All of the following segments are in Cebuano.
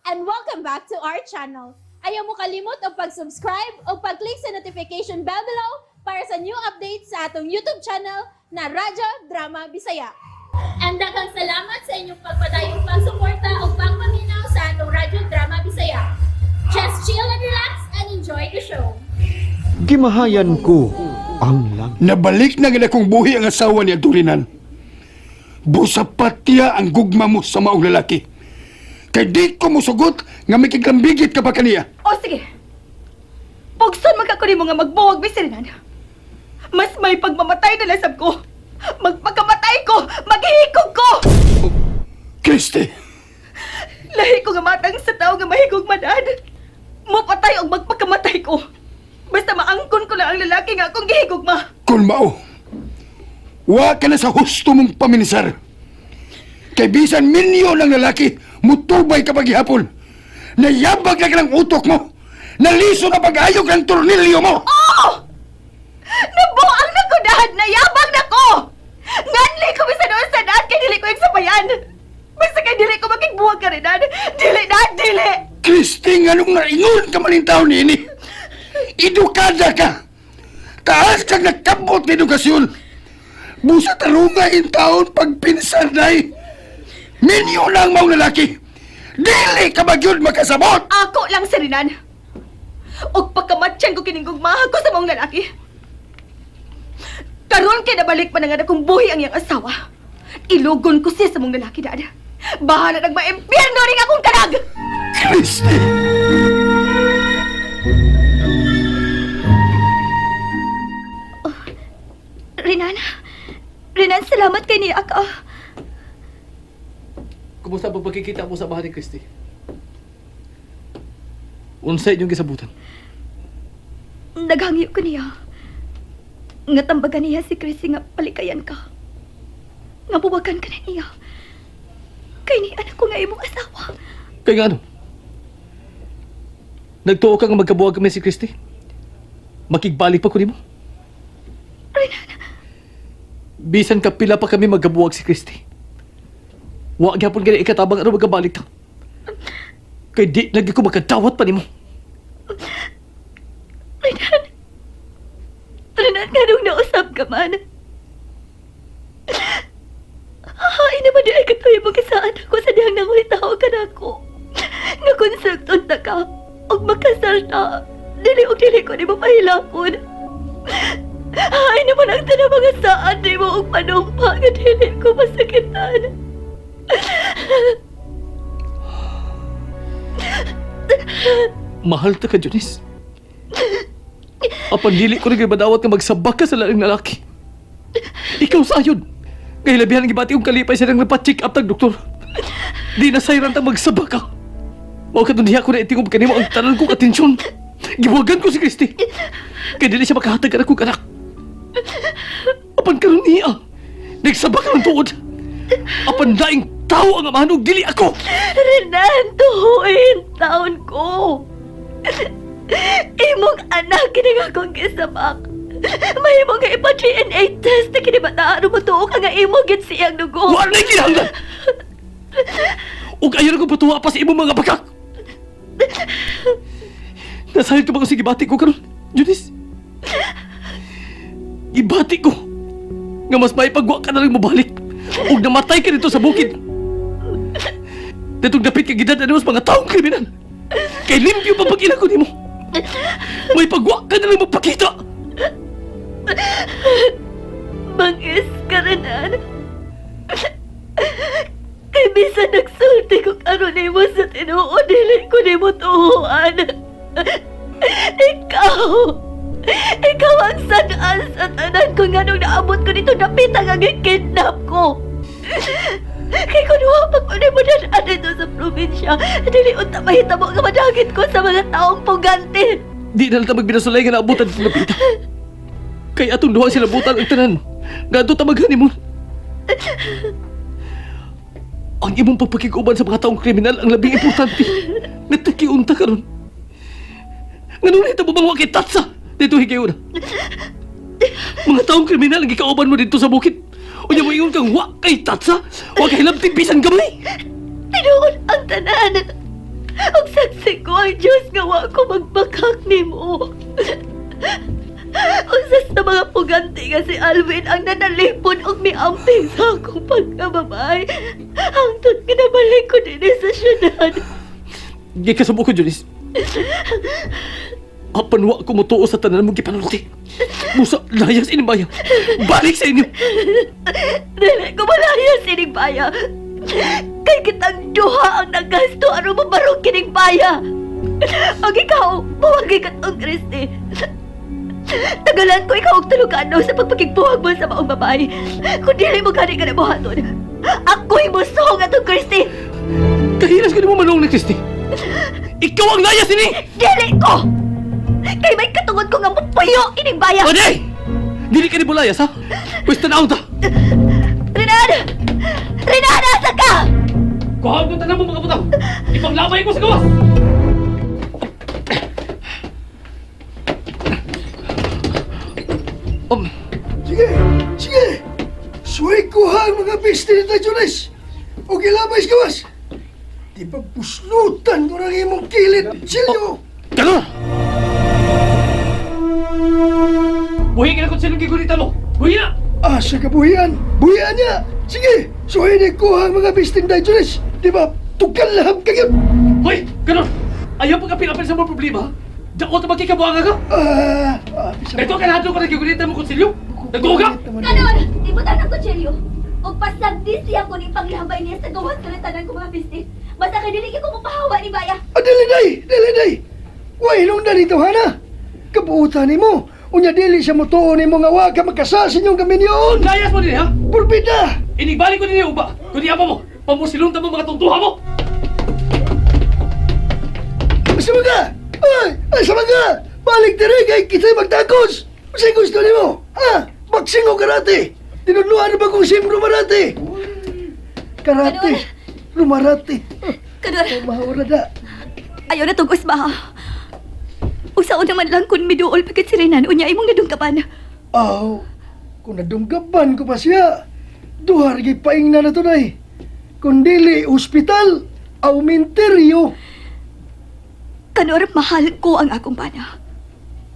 And welcome back to our channel. Ayaw mo kalimot og pag-subscribe o pag-click sa notification bell below para sa new updates sa atong YouTube channel na Radyo Drama Bisaya. And daghang salamat sa inyong pagpadayong pagsuporta o pagpaminaw sa atong Radyo Drama Bisaya. Just chill and relax and enjoy the show. Gimahayan ko ang langit. Nabalik na gid akong buhi ang asawa ni Adurinan. Busa patiya ang gugma mo sa maong lalaki. Kay di ko musugot nga may kiglambigit ka pa kaniya. O sige. Pugson man ka ko nimo nga magbuwag bisirinan. Mas may pagmamatay na lasab ko. Magpakamatay ko, maghihikog ko. Kristi, Lahi ko nga matang sa tao nga mahigog manan. Mupatay og magpakamatay ko. Basta maangkon ko lang ang lalaki nga akong gihigugma. Kung mao, wa ka na sa husto mong paminisar. Kay bisan milyon ang lalaki, mutubay ka paghihapon. Nayabag na ka ng utok mo. Naliso na pag-ayog ng tornilyo mo. Oo! Nabuang na ko dahad, nayabang na ko! Nganli ko bisan doon sa daan kay dili ko yung sabayan. Basta kay dili ko makigbuwag ka rin, dad. Dili na, dili! Kristi, anong naingon ka maling tao niini? Edukada ka! Taas kang nagkabot ng edukasyon! Busa tarunga in taon pagpinsar day! Minyo lang maong lalaki! Dili ka ba gyud makasabot? Ako lang si Renan. Og pagkamatsyang ko kining gugmaha ko sa maong lalaki. Karon kay nabalik pa na nga akong buhi ang iyang asawa. Ilugon ko siya sa mong lalaki, dad. Bahala nang maimpyerno ring akong kanag! Kristi! Renan, Renan, salamat kay niya ka. Kumusta ang pagkikita mo sa bahay ni Christy? Unsay inyong gisabutan? Naghangyo ko niya. Nga tambagan niya si Chrissy nga palikayan ka. Nga buwagan ka na niya. Kay ni anak ko nga imong asawa. Kaya nga ano? Nagtuo ka nga magkabuwag kami si Christy? Makigbalik pa ko nimo? Renan, Bisan ka pila pa kami magkabuwag si Christy. Wa gyapon gani ikatabang aron magkabalik ta. Kay di lagi ko makadawat pa nimo. Renan. Renan, nga nung nausap ka man. Ay, naman di ay katuyo mo kisaan ako sa dihang nangulitaw ka na ako. Nga konsepton na ka, og makasal ta. Dili og dili ko ni mo pahilakon. Ay naman ang tanang mga saan di mo og panumpa nga dili ko masakitan. Mahal ta ka, Janice. Apan dili ko rin madawat nga magsabak ka sa laing lalaki. Ikaw sayon. Kay labihan ang gibati kong kalipay sa nang nagpa-check up tag doktor. Di na sayran ta magsabak ka. Mao ka diha ko na itingob kanimo ang tanan kong atensyon. Gibuwagan ko si Christy. Kay dili siya makahatag anak kong anak. Apan karon niya. Nagsabak ka ng tuod. Apan laing tao ang amahan ug dili ako. Renan, tuhuin taon ko. Imong anak kini nga akong gisabak. Mahimo nga ipa-DNA test na kini bataan mo tuo ka nga imo gid siyang dugo. Wala na kinahanglan! Ug ayaw na kong patuwa pa sa imong mga bakak! Nasayod ka ba kung sige bati ko karon, Janice? Gibati ko! Nga mas maipagwa ka na lang mabalik. Ug namatay ka dito sa bukid. Datong dapit ka gidad ano mas mga taong kriminal. Kay limpyo pa pag ko nimo. May pagwa ka na lang magpakita. Bangis ka, Renan. Kay bisan nagsulti ko karon nimo sa tinuod, dili ko nimo tuhuan. Ikaw! Ikaw ang sanaan sa tanan ko nga nung naabot ko dito napitang ang kidnap ko. Kay kung wa pa ko nimo dadaan dito sa probinsya, dili unta mahitabo nga madagit ko sa mga taong pugante. Di na lang ta magbinasulay nga naabutan sa napita. Kay atong duha sila butan ang tanan. Ngadto ta mag-honeymoon. Ang imong pagpakiguban sa mga taong kriminal ang labing importante. Natakiunta karon. Nganong nahitabo bang wa kay tatsa dito higayuna? Mga taong kriminal ang gikauban mo dito sa bukid. Unya mo ingon kang wa kay tatsa, wa kay hilabti bisan gamay. Tinuod ang tanan. Ug saksi ko ang Diyos nga wa ko magbakak nimo. Usas na mga pugante nga si Alvin ang nanalipon og miamping sa akong pagkababay. Hangtod nga nabalik ko din sa syudad. Gikasabo ko, Junis. Apan wa ko motuo sa tanan mong gipanulti. Busa, layas ining baya. Balik sa inyo. Dili ko malaya sining baya. Kay kitang duha ang nagasto aron mabarog kining baya. Ang ikaw, buwagi ka tong Kristi. Tagalan ko ikaw og tulugano sa pagpakigbuhag mo sa maong babae. Kung dili mo gani ka na buhaton, ako'y musong atong Kristi. Kahilas ko ni mo manong ni Kristi. Ikaw ang layas ini! Dili ko! Kay may katungod ko nga mupuyo ining baya. Ode! Dili ka ni Bulayas, ha? Pwes tanaw ta! Renan! Renan, asa ka? Kuhaan ko tanan mo mga butang! Ipanglabay ko sa gawas! Um, Sige, sige. Suway ko ha ang mga biste ni Junes. O gilabay sa gawas. Di ba buslutan ko ng imong kilid, Silyo? Ganun! Buhi ka na kung sinong gigunitan mo! Buhi na! Asa ka buhian? Buhian niya! Sige, suway ni ko ha ang mga biste ni Junes. Di ba, tukal lahab ka yun. Hoy! Ganun! Ayaw pagkapil-apil sa mga problema! Diyan ko tumagkikabuanga ka! Ah, ah, bisa Ito ka lahat ko na gigunitan mo konsilyo! Nagduga! Kanon, ibutan ang kutsilyo. Og pasagdi siya kung ipanglabay niya sa gawas sa tanan ko mga pisti. Basta kay dili ko mapahawa ni Baya. Ah, dili day, dili day. Way nung dali hana. Kabuutan nimo. Unya dili siya motuo nimo nga wa ka magkasal sa inyong kaminyoon. Layas mo din ha! Purbida! Inigbalik ko din yung uba! Kundi apa mo! Pamusilunta mo mga tungtuha mo! Sa mga! Ay! Ay, sa mga! Balik dire kay kita'y magtagos! Unsay gusto nimo? Ha? Boxing o karate? Tinudluan na ba kung sim rumarate? Karate! Rumarate! Kanon, Mahura da. ayaw na tugos ba? Usaon naman lang kun miduol pagkat si Renan, unya imong nadungkapan. Aw, kung nadunggaban ko pa siya, duha ra gyud paing na na tunay. Kung dili ospital, aw minteryo. Kanor, mahal ko ang akong bana.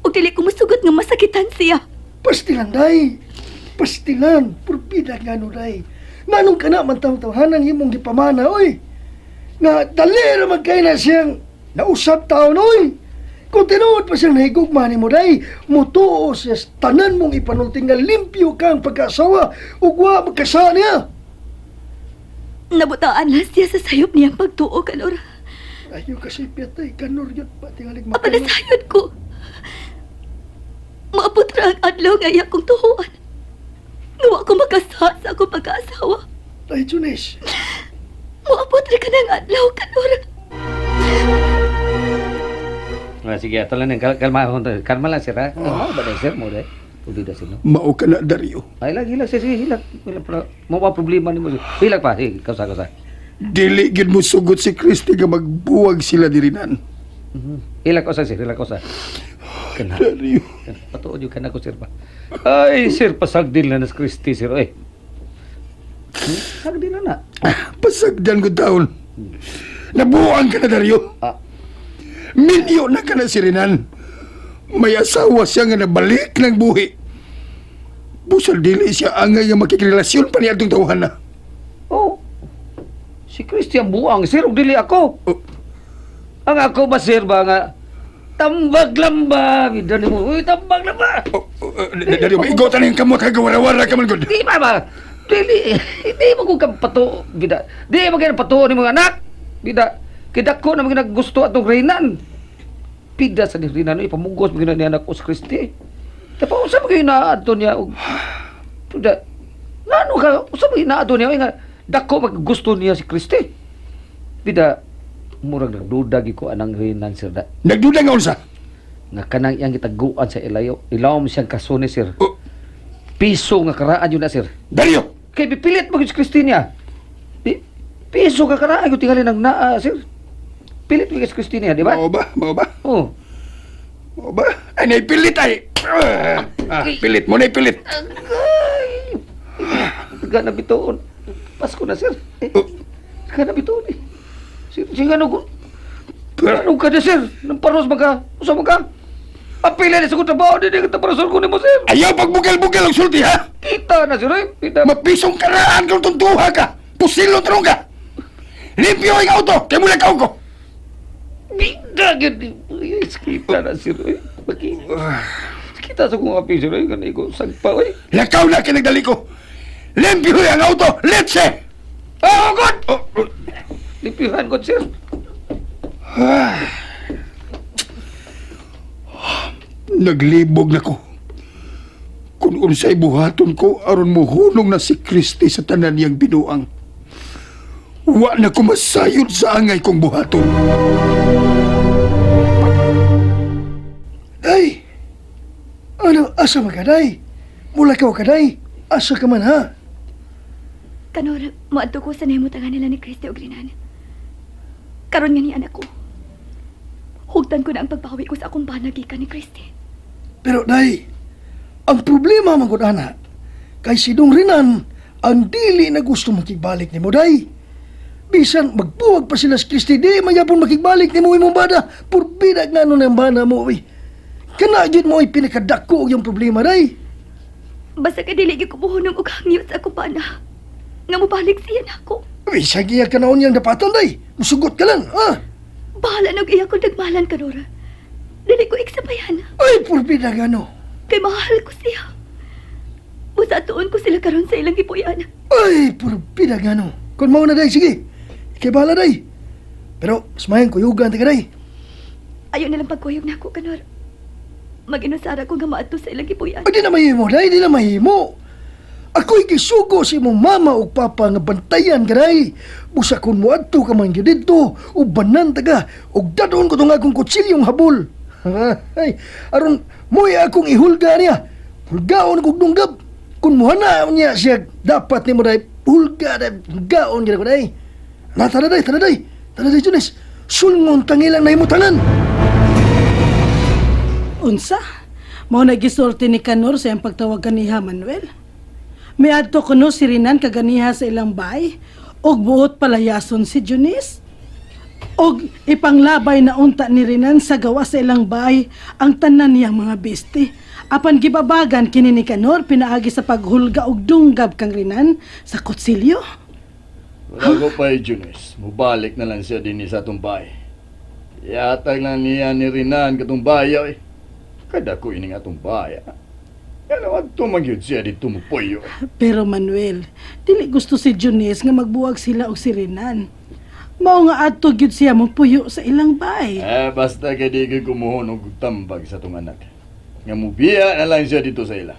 Ug dili ko musugot nga masakitan siya. Pastilan, day. Pastilan. Purbida nga no, day. Nanong ka na man tawhanan imong gipamana, oy. Nga dali ra man kay na siyang nausap taon, oy. Kung tinuod pa siyang nahigugma ni mo, day, mutuo siya sa tanan mong ipanulting nga limpyo kang pagkaasawa ug wa magkasa niya. Nabutaan lang siya sa sayop niyang pagtuo, Kanor. Ayo kasi piyatay, kanor yun pa, tingalig Apa na sayod ko? Maabot ra ang adlaw nga iya kong tuhuan. Nga wa ko makasa sa akong pag-aasawa. Tay, Junes, Maabot ra ka ng adlaw, Kanor. Ah, sige, ato lang kalma kalma lang sir ha. Oh, ba sir mo dai. Uli da sir no. mao ka na, Dario. Ay lang hilak sir, sige hilak. Hilak pra. Mo ba problema nimo? Hilak pa, sige, kausa kausa. Dili gid mo sugot si Kristi nga magbuwag sila dirinan. Hilak kausa sir, hilak kausa. Kana. Dario. Kana patuod yung kana ko sir ba. Ay sir, pasagdil na nas Kristi sir oy. Sagdil na na. Pasagdan ko taon. Nabuang ka na, Dario. Ah. Minyo na ka na si Renan. May asawa siya nga nabalik ng buhi. Busal dili siya angay nga makikirelasyon pa niya atong tawhan na. Oh. Si Christian buang sir ug dili ako. Oh. Ang ako ba sir ba nga tambag lang ba? Bida nimo, uy tambag lang ba? Oh, oh, oh, Dario, maigotan na yung kamot ka, gawarawara ka man gud. Di ba ba? Dili, di mo ko kang pato, bida. Di mo kang pato ni mga anak. Bida, kidako na mga naggusto atong Reynan. Pida sa ni Reynan, ipamugos mo ni anak ko sa Kristi. Tapos usa mo kayo naadto niya og bida. Ngano ka usa mo naadto niya oy, nga dako maggusto niya si Kristi. Bida, murag nagduda gyud ko anang Reynan sir da. Nagduda nga unsa. Nga kanang iyang gitaguan sa ilayo, ilawom siyang kaso ni sir. Oh, Piso nga karaan yun na sir. Dario, Kay bipilit mo gyud si Christina. Di, piso ka karaan gyud tingali nang naa sir. Pilit mo gyud si Christina, di ba? Mao ba? Mao ba? Oh. Mao ba? Ay, naipilit ay. Ah, pilit mo, naipilit. Agay. Taga na bituon. Pasko na sir. Eh, Oh, taga na bituon eh. Sir, sige ano ko. Ano ka na, sir? Nang paros man ka? Usa man ka? Apila na sa kong trabaho, di ka taparasol ko nimo, sir. Ayaw pagbugel-bugel ang sulti, ha? Kita na, sir, eh. Kita. Mapisong karaan kung tuntuha ka. Pusilo tarong ka. Limpyo ang auto, kay mula kaon ko. Bida, gyud. Ay, Kita na, sir, eh. Baki. Kita sa kong api, sir, eh. Ganay ko, sagpa, eh. Lakaw na kinagdali ko. Limpyo ang auto, let's! Oh, God! Oh, oh. Limpyuhan ko, sir. Naglibog na ko. Kung unsay buhaton ko aron mohunong na si Kristi sa tanan niyang binuang. Wa na ko masayod sa angay kong buhaton. Day! Ano, asa man ka, day? Mula ka ka, day? Asa ka man, ha? Kanor, moadto ko sa nahimutangan nila ni Christy og Renan. Karon nga ni anak ko. Hugtan ko na ang pagbawi ko sa akong bana gikan ni Christy. Pero, day, ang problema man gud ana, kay si Dong Renan, ang dili na gusto makigbalik nimo, day. Bisan magbuwag pa sila sa Kristi, di magyapon makigbalik nimo imong bana. Purbida nga nun ang bana mo, uy. Kana gyud mo ay pinakadako og yung problema, day. Basta kay dili gyud ko buhonong og hangyo sa akong bana. Nga mobalik siya nako. Uy, sa giya ka naon niyang dapatan, day. Musugot ka lang, ha? Bahala na og iya kong nagmahalan kanor. Dili ko iksabayan Ay, purbida nga no. kay mahal ko siya. Busa tuon ko sila karon sa ilang gipuy-an. Ay, purbida nga no. Kung mao na, day, sige. Ikay bahala, day. Pero, mas mayang kuyugan, ta ka, day. Ayo na lang pagkuyog nako kanor. Mag-inusara ko nga maadto sa ilang gipuy-an. Ay, di na mahimo, day, di na mahimo. Ako'y gisugo sa imong mama o papa nga bantayan ka, day. Busa kung moadto ka man gyud didto, o banan ta ka, og dadon ko tong akong kutsilyong habol. Ay, aron mo'y akong ihulga niya. Hulgaon kog dunggab. Kung muhana niya siya, dapat nimo day, hulga day, hulgaon gyud ko day. Na, tara day, tara day. Tara day, Junis. Sulngon tangilang nahimutangan. Unsa? Mao na gisulti ni Kanor sa iyang pagtawag kaniha Manuel. Miadto kuno si Rinan kaganiha sa ilang bay og buot palayason si Junis. Og ipanglabay na unta ni Rinan sa gawa sa ilang bay ang tanan niyang mga besti. Apan gibabagan kini ni Kanor pinaagi sa paghulga og dunggab kang Rinan sa kutsilyo. Wala ko pa, Junis. Mubalik na lang siya din sa atong bahay. Yatag lang niya ni Rinan katong bayo eh. Kada ko ining atong bahay. Yan ang tumagyod siya dito mo puyo. Pero Manuel, dili gusto si Junis nga magbuwag sila og si Renan. Mao nga adto gyud siya mopuyo sa ilang bay. Eh, basta kay di ko kumuhon og tambag sa atong anak. Nga mubiya na lang siya dito sa ila.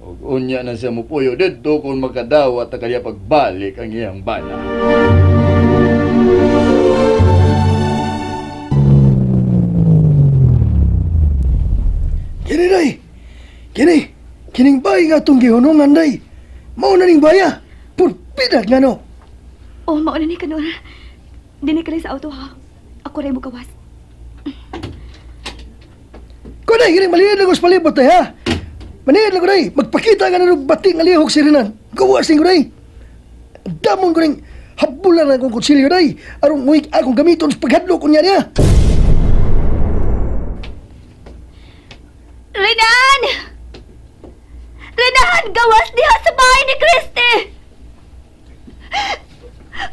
Og unya na siya mupuyo dito kung makadawat ta kaya pagbalik ang iyang bana. Kini day. Kini. Kining bay nga atong gihunungan day. Mao na ning baya. Purpida nga no. Oh, mauna ni Kanor. Dini ka lang sa auto ha. Ako rin mo gawas. Kunay, kini malihid lang ko sa palibot day ha. Manihid lang ko day. Magpakita nga na ng bating alihok si Renan. Gawas ko day. Damon ko ning habulan ang akong kutsilyo day. Aron nguig akong gamiton sa paghadlok ko niya niya. Renan! Renan! Gawas diha sa bahay ni Christy!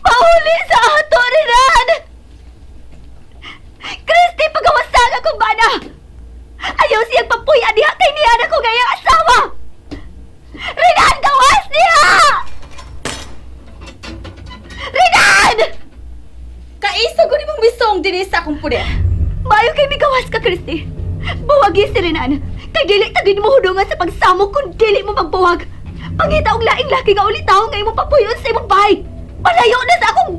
Pauli sa ato, Renan! Christy, pagawasan akong bana! Ayaw siyang papuya diha kay niya na ko ngayang asawa! Renan, gawas diha! Renan! Kaisa ko nimong misong dinhi sa akong puder. Bayo kay migawas ka, Christy. Buwagi si Renan. Kay dili ta gid mo hudungan sa pagsamo kung dili mo magbuwag. Pangita og laing laki nga ulitaw nga imong papuyon sa imong bahay. Palayo na sa akong